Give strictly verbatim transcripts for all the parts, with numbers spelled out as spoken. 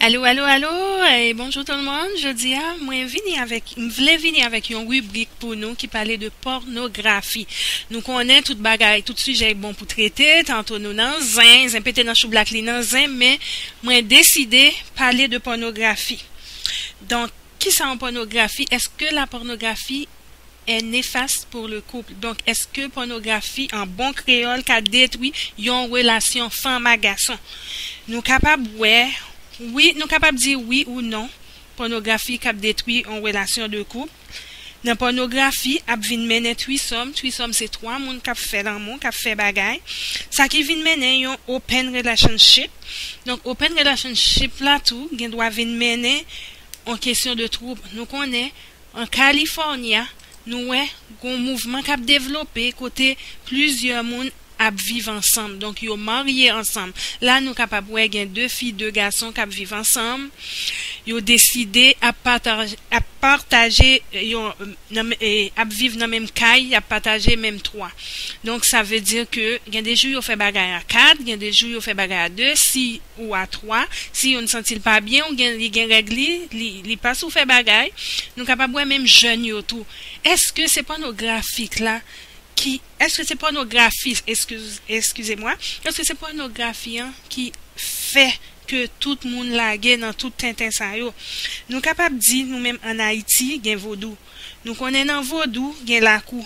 Alo, alo, alo, e bonjou tout moun. Jodi a, mwen vini avèk, m vle vini avèk yon ribrik pou nou ki pale de pònografi. Nou konnen tout bagay, tout sijè bon pou trete, tanto nou nan zen, zen pete nan choublak li nan zen, men mwen deside pale de pònografi. Donk, kisa yon pònografi? Est-ce que la pornographie est néfaste pour le couple? Donk, èske pònografi an bon kreyòl ka detwi yon relasyon fanm a gason? Nou kapab wè, wi, nou kapab di wi ou non, pònografi k ap detwi yon relasyon de koup. Nan pònografi, ap vin mennen twisòm. Twisòm se twa moun k ap fè lanmou, k ap fè bagay. Sa ki vin mennen yon open relationship. Donk, open relationship la tou, gen dwa vin mennen yon kesyon de twoup. Nou konnen, an Kalifòni a, nou wè gon mouvman k ap devlope kote plizyè moun ap viv ansanm. Donk, yo marye ansanm. La, nou kapab wè gen de fi, de gason k ap viv ansanm. Yo deside ap pataje, ap pataje yon, nan, e, ap viv nan menm kay, ap pataje menm twa. Donk, sa vle di ke gen de jou yo fè bagay a kat, gen de jou yo fè bagay a de, si ou a twa, si youn santi l pa byen, ou gen, li gen règ li, li, li pa sou fè bagay, nou kapab wè menm jèn yo tou. Èske se pònografik la ki, èske se pònografi, eskiz, eskize mwa, èske se pònografi an ki fè ke tout moun lage nan tout tenten sa yo? Nou kapab di, nou menm ann Ayiti, gen vodou. Nou konnen nan vodou, gen lakou.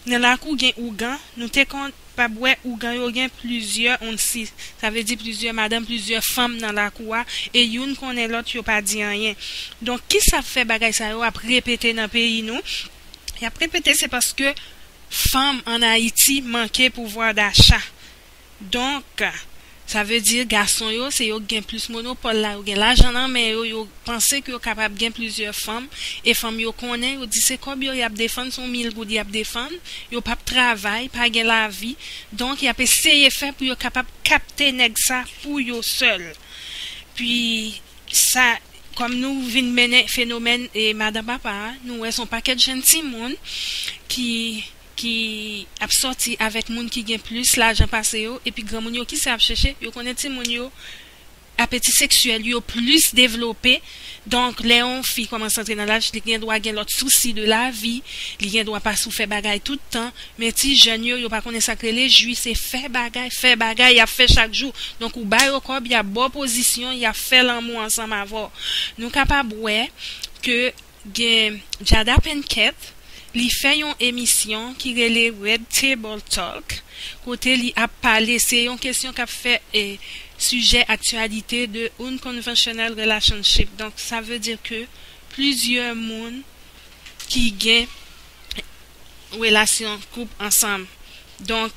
Nan lakou, gen ougan. Nou te konn pab wè ougan yo gen plizyè onsi. Sa vle di plizyè madanm, plizyè fanm nan lakou a, e youn konnen lòt, yo pa di anyen. Donk, kisa k fè bagay sa yo ap repete nan peyi nou? Y ap repete, se paske fanm ann Ayiti manke pouvwa dacha. Donk, sa vle di gason yo, se yo k gen plis monopòl la, yo gen lajan nan men yo, yo panse ke yo kapab gen plizyè fanm, e fanm yo konnen, yo di se kòb yo y ap defann, se yon mil goud y ap defann, yo p ap travay, pa gen lavi. Donk, y ap eseye fè pou yo kapab kapte nèg sa pou yo sèl. Pi, sa, kòm nou vin mennen fenomèn e madan papa a, nou wè se yon pakèt jèn timoun ki, ki ap sòti avèk moun ki gen plis lajan pase yo, epi granmoun yo, kisa y ap chèche? Yo konnen timoun yo, apeti seksyèl yo plis devlope. Donk, lè yon fi kòmanse antre nan laj, li gen dwa gen lòt sousi de lavi, li gen dwa pa sou fè bagay tout tan, men ti jèn yo, yo pa konnen sa k rele jwi, se fè bagay, fè bagay, y ap fè chak jou. Donk, ou ba yo kòb, y ap ba w pozisyon, y ap fè lanmou ansanm avè w. Nou kapab wè ke gen Jada Pinkett, li fè yon emisyon ki rele Red Table Talk, kote li ap pale, se yon kesyon k ap fè, e, sijè aktyalite de unconventional relationship. Donk, sa vle di ke plizyè moun ki gen relasyon koup ansanm. Donk,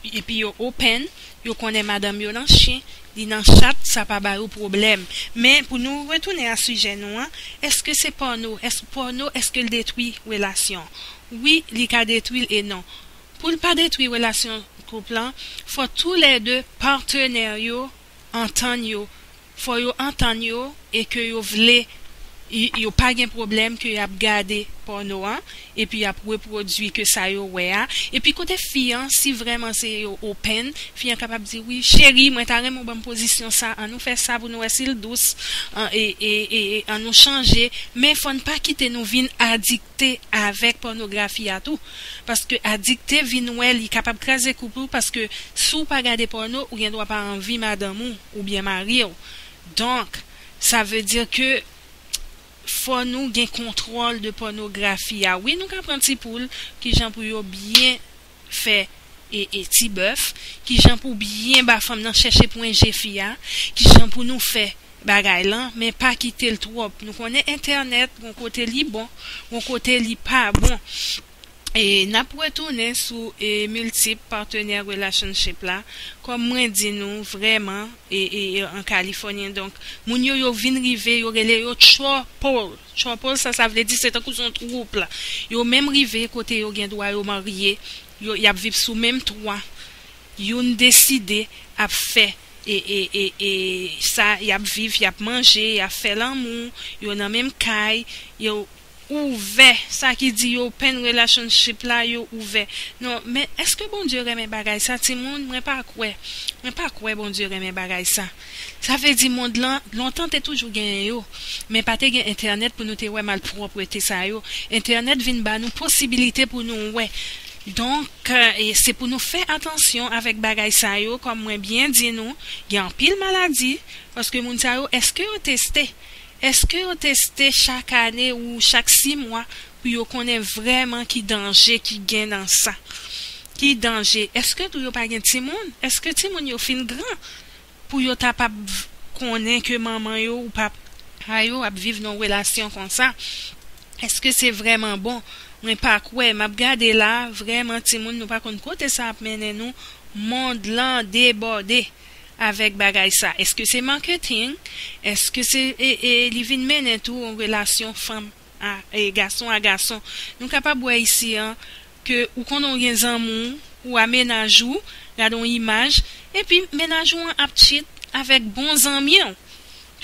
epi yo open, yo konnen madanm yo nan chen, li nan chat, sa pa ba yo pwoblèm. Men, pou nou retounen a sijè nou an, èske se pòno? Èske pòno, èske l detwi relasyon? Wi, li ka detwi l e non. Pou l pa detwi relasyon koup lan, fò toulède patnè yo antann yo. Fò yo antann yo e ke yo vle, y-, yo pa gen pwoblèm ke y ap gade pòno an, epi y ap repwodui ke sa yo wè a. Epi kote fi an, si vrèman se yo open, fi an kapab di, "Wi, cheri, mwen ta renmen w ban m pozisyon sa, an nou fè sa pou nou wè si l dous, an, e, e, e, e, an nou chanje." Men fò n pa kite nou vin adikte avèk pònografi a tou. Paske adikte vin wè li kapab kraze koup ou, paske si w pa gade pòno, ou gen dwa pa anvi madanm ou oubyen mari w. Donk, sa vle di ke fò nou gen kontwòl de pònografi a. Wi, nou ka pran ti poul, kijan pou yo byen fè e, e ti bèf, kijan pou byen ba fanm nan chèche pwen je fi a, kijan pou nou fè bagay lan, men pa kite l twòp. Nou konnen entènèt, gon kote li bon, gon kote li pa bon. E n ap retounen sou, e, miltip partenaire relationship la. Kòm mwen di nou, vrèman, e, e, e, an Kalifònyen. Donk, moun yo, yo vin rive, yo rele yo throuple. Throuple, sa, sa vle di se tankou se yon twoup la. Yo menm rive kote yo gen dwa yo marye, yo, y ap viv sou menm twa. Youn deside ap fè, e, e, e, e, sa, y ap viv, y ap manje, y ap fè lanmou, yo nan menm kay, yo, ouvè, sa ki di yo open relationship la, yo ouvè. Non, men èske Bondye renmen bagay sa, timoun? Mwen pa kwè. Mwen pa kwè Bondye renmen bagay sa. Sa vle di mond lan, lontan te toujou genyen yo, men pa te gen entènèt pou nou te wè malpwòpte sa yo. Entènèt vin ba nou posibilite pou nou wè. Donk, e se pou nou fè atansyon avèk bagay sa yo, kòm mwen byen di nou, gen anpil maladi, paske moun sa yo, èske yo teste? Èske yo teste chak ane ou chak sis mwa pou yo konnen vrèman ki danje ki gen nan sa? Ki danje? Èske tou yo pa gen timoun? Èske timoun yo fin gran pou yo ta p ap konnen ke manman yo ou papa yo ap viv nan relasyon konsa? Èske se vrèman bon? Mwen pa kwè. M ap gade la, vrèman, timoun, nou pa konn kote sa ap mennen nou. Mond lan debòde avèk bagay sa. Èske se marketing? Èske se e, e, li vin mennen tou yon relasyon fanm a, e, gason a gason? Nou kapab wè isi an ke ou konn ou gen zanmi w, ou a mennaj ou, gade yon imaj, epi mennaj ou an ap cheat avèk bon zanmi w,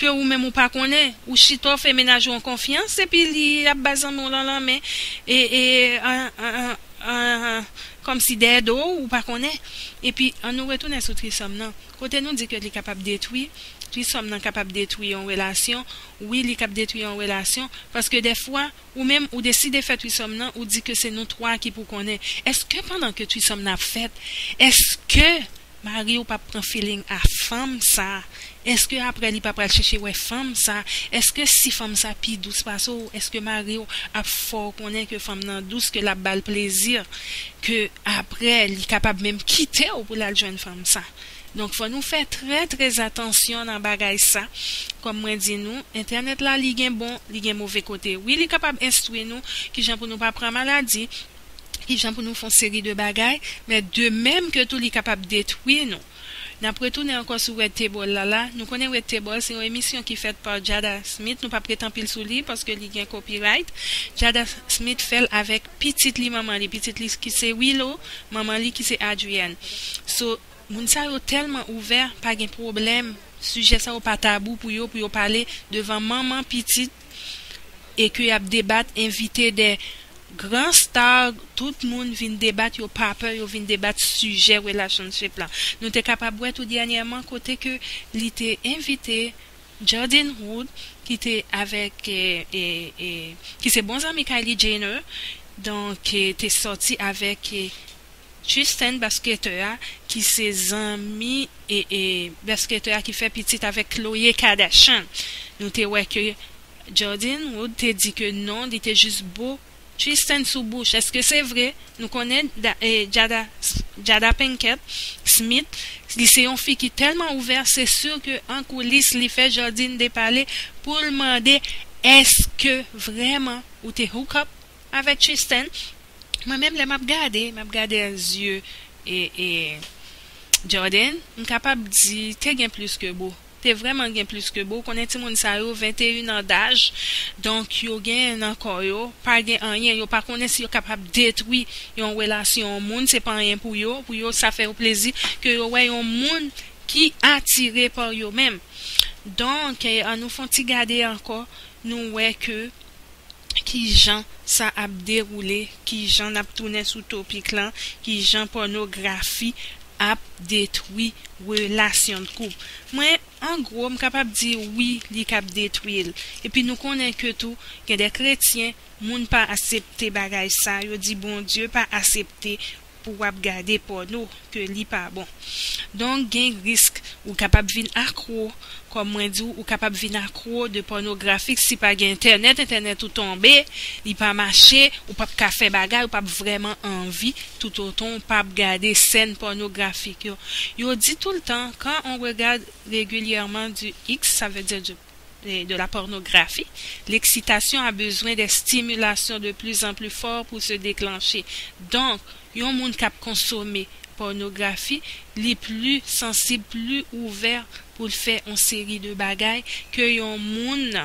ke ou menm ou pa konnen, ou chita w fè mennaj ou an konfyans, epi li ap ba zanmi w lan lanmen, e, e, an, an, an, an, kòmsi dèyè do w, ou pa konnen. Epi, ann nou retounen sou trisòm nan. Kote nou di ke li kapab detwi, trisòm nan kapab detwi yon relasyon, wi, li kab detwi yon relasyon, paske dèfwa, ou menm, ou deside fè trisòm nan, ou di ke se nou twa ki pou konnen. Èske pandan ke trisòm nan ap fèt, èske mari w p ap pran feeling a fanm sa? Èske apre li pa pral chèche wè fanm sa? Èske si fanm sa pi dous pase w, èske mari w ap fè w konnen ke fanm nan dous, ke l ap ba l plezi, ke apre li kapab menm kite w pou l al jwenn fanm sa? Donk, fò nou fè trè, trè atansyon nan bagay sa. Kòm mwen di nou, entènèt la, li gen bon, li gen move kote. Wi, li kapab enstwi nou kijan pou nou pa pran maladi, kijan pou nou fè yon seri de bagay, men de menm ke tou, li kapab detwi nou. N ap retounen ankò sou Red Table la, la. Nou konnen Red Table, se yon emisyon ki fèt pa Jada Smith. Nou p ap ret anpil sou li, paske li gen copyright. Jada Smith fè l avèk pitit li, manman li. Pitit li ki se Willow, manman li ki se Adrienne. So, moun sa yo tèlman ouvè, pa gen pwoblèm. Sijè sa yo pa tabou pou yo, pou yo pale devan manman, pitit, e ke y ap debat, envite de gran star, tout moun vin debat, yo pa pè, yo vin debat sijè relationship la. Nou te kapab wè tou dènyèman kote ke li te envite Jordyn Wood, ki te avèk, e, e, e, ki se bon zanmi Kylie Jenner, donk, e, te sòti avèk, e, Tristan, basketè a, ki se zanmi, e, e, basketè a ki fè pitit avèk Khloe Kardashian. Nou te wè ke Jordyn Wood te di ke non, li te jis bo Tristan sou bouch. Èske se vre? Nou konnen da, e, Jada, Jada Pinkett Smith, li se yon fi ki tèlman ouvè, se si ke an koulis li fè Jordyn depale pou l mande, èske vrèman ou te hook up avèk Tristan? Mwen menm, lè m ap gade, m ap gade an zye, e, e, Jordyn, m kapab di te gen plis ke bo. Te vrèman gen plis ke bo. Ou konnen timoun sa yo, venteyen an daj. Donk, yo gen nan kò yo, pa gen anyen. Yo pa konnen si yo kapab detwi yon relasyon yon moun. Se pa anyen pou yo. Pou yo, sa fè yo plezi ke yo wè yon moun ki atire pa yo menm. Donk, e, ann nou fè yon ti gade ankò. Nou wè ke kijan sa ap dewoule, kijan n ap tounen sou topik lan, kijan pònografi ap detwi relasyon koup. Mwen, an gwo, m kapab di wi, li kab detwi l. Epi nou konnen ke tou, gen de kretyen, moun pa aksepte bagay sa, yo di Bondye pa aksepte pou w ap gade pòno, ke li pa bon. Donk, gen risk ou kapab vin akwo, kòm mwen di w, ou kapab vin akwo de pònografik si pa gen entènèt, entènèt ou tonbe, li pa mache, ou p ap ka fè bagay, ou p ap vrèman anvi, toutotan ou p ap gade sèn pònografik yo. Yo di toultan, quand on regarde régulièrement du X, ça veut dire du de la pornographie, l'excitation a besoin des stimulations de plus en plus fortes pour se déclencher. Donk, yon moun k ap konsome pònografi, li pli sansib, pli ouvè pou l fè yon seri de bagay ke yon moun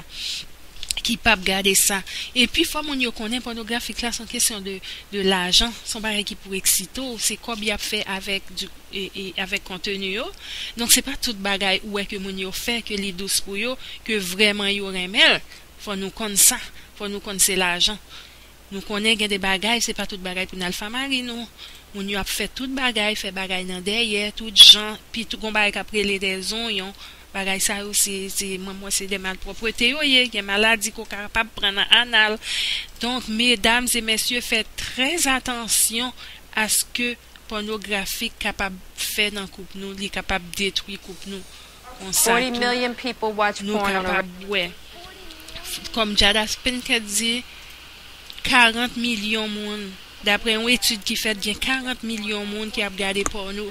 ki p ap gade sa. Epi, fò moun yo konnen pònografik la, se yon kesyon de, de lajan, se yon bagay ki pou eksite w, se kòb y ap fè avèk di e, e, avèk konteni yo. Donk, se pa tout bagay ou wè ke moun yo fè, ke li dous pou yo, ke vrèman yo renmen l. Fò nou konn sa. Fò nou konn se lajan. Nou konnen gen de bagay, se pa tout bagay pou n al famari nou. Moun yo ap fè tout bagay, fè bagay nan dèyè, tout jan, pi tou gon bagay k ap rele de zonyon. Bagay sa yo, se, se, mwen, mwen, se de malpwòpte yo ye. Gen maladi ke w kapab pran nan anal. Donk, medam e mesye, fè trè atansyon a sa ke pònografik kapab fè nan koup nou, li kapab detwi koup nou. Konsa tou, nou kapab wè. Kòm Jada Pinkett di, karant milyon moun, daprè yon etid ki fèt, gen karant milyon moun ki ap gade pòno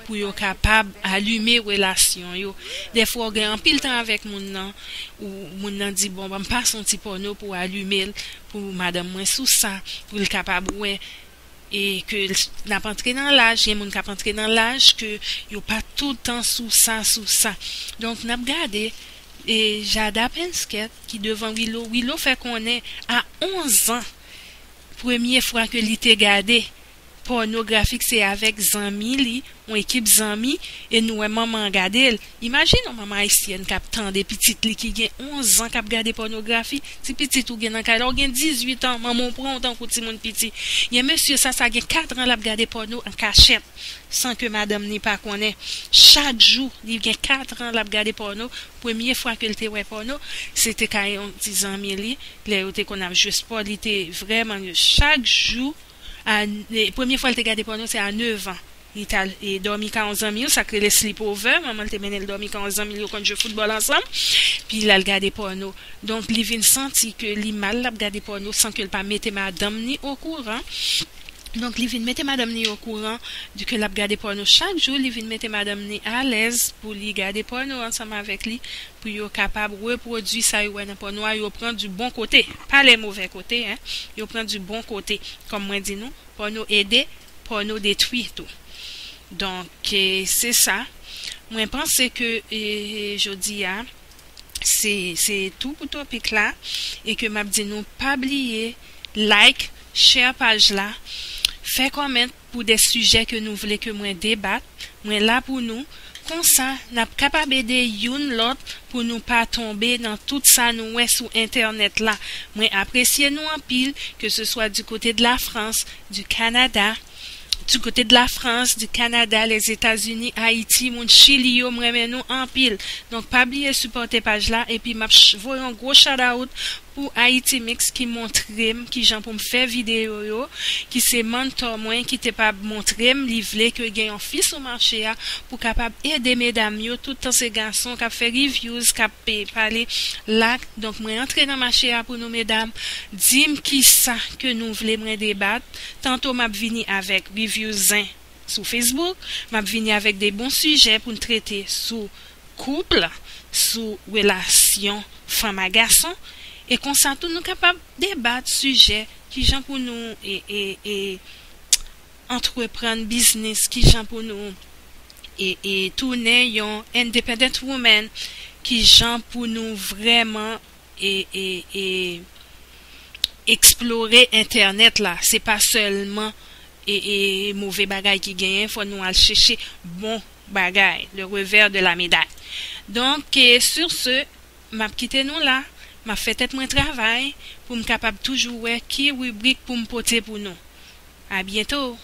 pou yo kapab alime relasyon yo. Dèfwa, w gen anpil tan avèk moun nan, ou moun nan di, bon, ban m pase yon ti pòno pou alime l, pou madanm mwen sou sa, pou l kapab wè. E ke n ap antre nan laj, gen moun k ap antre nan laj ke yo pa toutan sou sa, sou sa. Donk, n ap gade, e Jada Pinkett ki devan Willow, Willow fè konnen a onz an, premye fwa ke li te gade pònografik se avèk zanmi li, yon ekip zanmi, e nou wè manman an gade l. Imajine yon manman ayisyèn k ap tande pitit li ki gen onz an k ap gade pònografi. Ti pitit ou gen nan kay la, ou gen dizuit an, manman w pran w tankou timoun piti. Gen mesye sa, sa gen kat an l ap gade pòno an kachèt, san ke madanm ni pa konnen. Chak jou, li gen kat an l ap gade pòno. Premye fwa ke l te wè pòno, se te kay yon ti zanmi li, lè yo te konn ap jwe spò, li te vrèman, chak jou, a, e, premye fwa l te gade pòno, se a nèf an. Li t al, e, dòmi ka yon zanmi l, sa k rele sleepover. Manman l te mennen l dòmi ka yon zanmi l, yo konn jwe foutbòl ansanm. Pi l al gade pòno. Donk, li vin santi ke li mal l ap gade pòno san ke l pa mete madanm ni okouran. Donk, li vin mete madanm ni okouran de ke l ap gade pòno chak jou. Li vin mete madanm ni alèz pou li gade pòno ansanm avèk li, pou yo kapab repwodui sa yo wè nan pòno a, yo pran di bon kote. Pa lè movè kote, en. Yo pran di bon kote. Kòm mwen di nou, pòno ede, pòno detwi tou. Donk, e, se sa. Mwen panse ke, e, jodi a, se, se tou pou topik la, e ke m ap di nou pa bliye like, share paj la, fè kòmant pou de sijè ke nou vle ke mwen debat. Mwen la pou nou. Konsa, n ap kapab ede youn lòt pou nou pa tonbe nan tout sa nou wè sou entènèt la. Mwen apresye nou anpil, ke se swa di kote de la Frans, di Kanada, di kote de la Frans, di Kanada, Lèzetazini, Ayiti, moun Chili yo, mwen renmen nou anpil. Donk, pa bliye sipòte paj la, epi m ap ch-, voye yon gwo shout out pou Haiti Mix ki montre m kijan pou m fè videyo yo, ki se mantò mwen, ki te pa montre m, li vle ke gen yon fi sou mache a pou kapab ede medam yo, toutan se gason k ap fè reviews, k ap, e, pale la. Donk, mwen antre nan mache a pou nou, medam. Di m kisa ke nou vle mwen debat. Tanto m ap vini avèk review zen sou Facebook, m ap vini avèk de bon sijè pou n trete sou koup, sou relasyon fanm a gason, e konsa tou nou kapab debat sijè kijan pou nou, e, e, e, antreprann biznis, kijan pou nou, e, e, tounen yon independent woman, kijan pou nou vrèman, e, e, e, eksplore entènèt la. Se pa sèlman, e, e, move bagay ki genyen, fò nou al chèche bon bagay, le revers de la médaille. Donk, e, sur ce, m ap kite nou la, m ap fè tèt mwen travay pou m kapab toujou wè ki ribrik pou m pote pou nou. A byento!